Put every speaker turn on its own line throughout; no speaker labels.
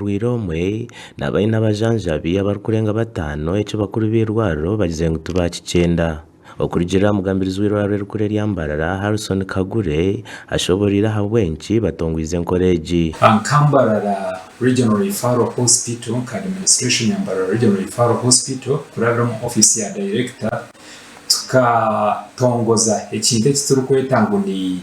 omurwaire omwe naaba aine abajanjabi abarikurenga bataano eki bakuru b'eirwariro bagizire ngu tibaakikyenda. Okurugiirira aha mugambirizi w'eirwariro erikuru erya Mbarara, Harrison Kagure, ashoboreire ahabw'enki batongwize enkora egi.
Nka Mbarara Regional Referral Hospital, nka administration ya Mbarara Regional Referral Hospital kurabira omu ofiisi ya dayirekita tukatongoza ekintu eki turikweta ngu ni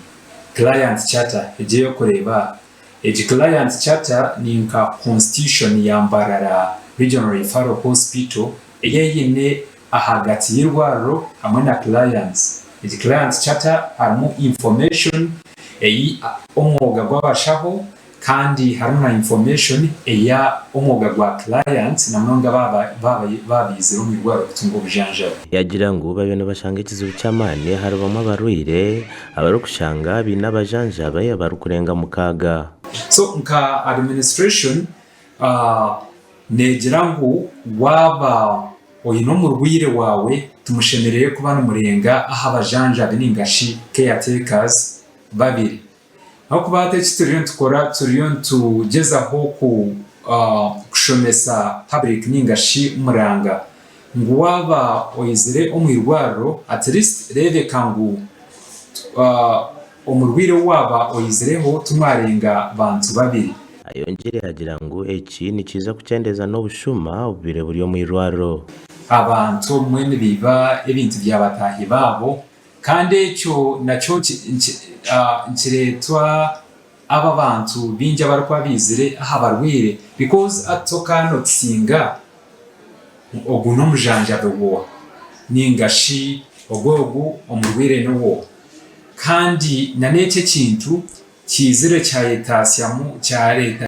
Client Charter egi ey'okureeba aha. Egi Client Charter ni nka constitution ya Mbarara Regional Referral Hospital ei eine ahagati y'eirwariro hamwe na clients. Egi Client Charter harimu information ei omwoga gw'abashaho kandi harimu na information eya omwoga gwa clients na munonga baaba baaba baizire omu irwariro kutunga obujanjabi.
Yaagira ngu babaire nibashanga ekizibu ky'amaani ahari bamwe abarwaire abarikushanga baine abajanjabi abarikurenga mukaaga.
So nka administration neegira ngu waaba oine omurwaire waawe timushemereire kuba nimurenga aha bajanjabi ninga shi caretakers babiri. Ahabw'okuba hati eki turiyo nitukora turiyo nitugyezaho kushomesa public ninga shi muranga ngu waaba oizire omu irwariro at least reebeka ngu omurwaire ou waaba oizireho timwarenga bantu babiri.
Ayongyire yaagira ngu eki nikiija kukyendeeza n'obushuma obubaire buri omu irwariro.
Abantu obumwe nibaiba ebintu bya bataahi baabo Kandi ekyo nakyo nikireetwa abo abantu baingi abarikuba baizire aha barwaire because hati tokanotisinga ogu n'omujanjabi wooha ninga shi ogu ogu omurwaire n'owooha. Kandi n'ekyo ekintu kiizire kyayetaasyamu kyareeta.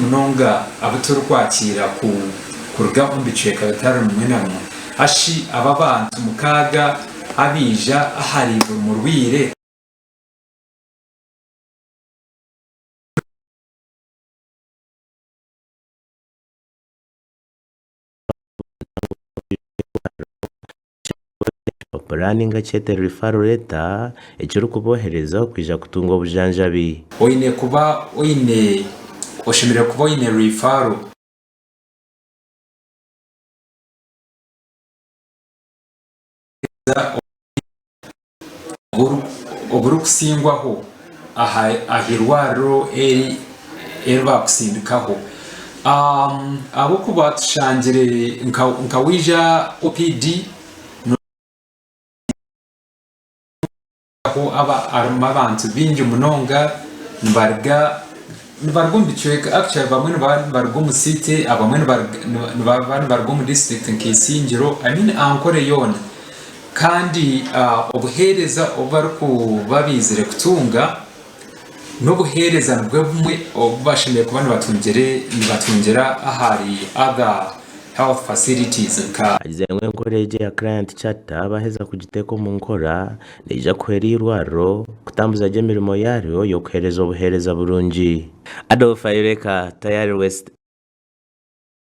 Munonga abu turikwakiira kuruga omu bicweka bitari bimwe na bimwe. Hashi aba abantu mukaaga abaija ahari buri murwaire.
Ekipapura ninga kyete referral letter ekirikubohereza okwija kutunga obujanjabi.
Oine kuba oine oshemereire kuba oine referral. Oburikusingwaho aha irwariro eri baakusindikaho. Ahabw'okuba tushangire nka waija OPD harimu abantu baingi munonga nibaruga omu bicweka actually abamwe nibaba nibaruga omu city abamwe nibaba nibaruga omu district nka Isingiro I mean Ankole yoona. Kandi obuheereza obu barikuba baizire kutunga n'obuheereza nibwo bumwe obu bashemereire kuba nibatungira ahari other health facilities nka.
Agizire ngu enkora egi eya Client Charter baaheza kugiteeka omu nkora neija kuhwera eirwariro kutambuza gye emirimo yaaryo y'okuheereza obuheereza burungi. Adolf Ayoleka, Tayari West.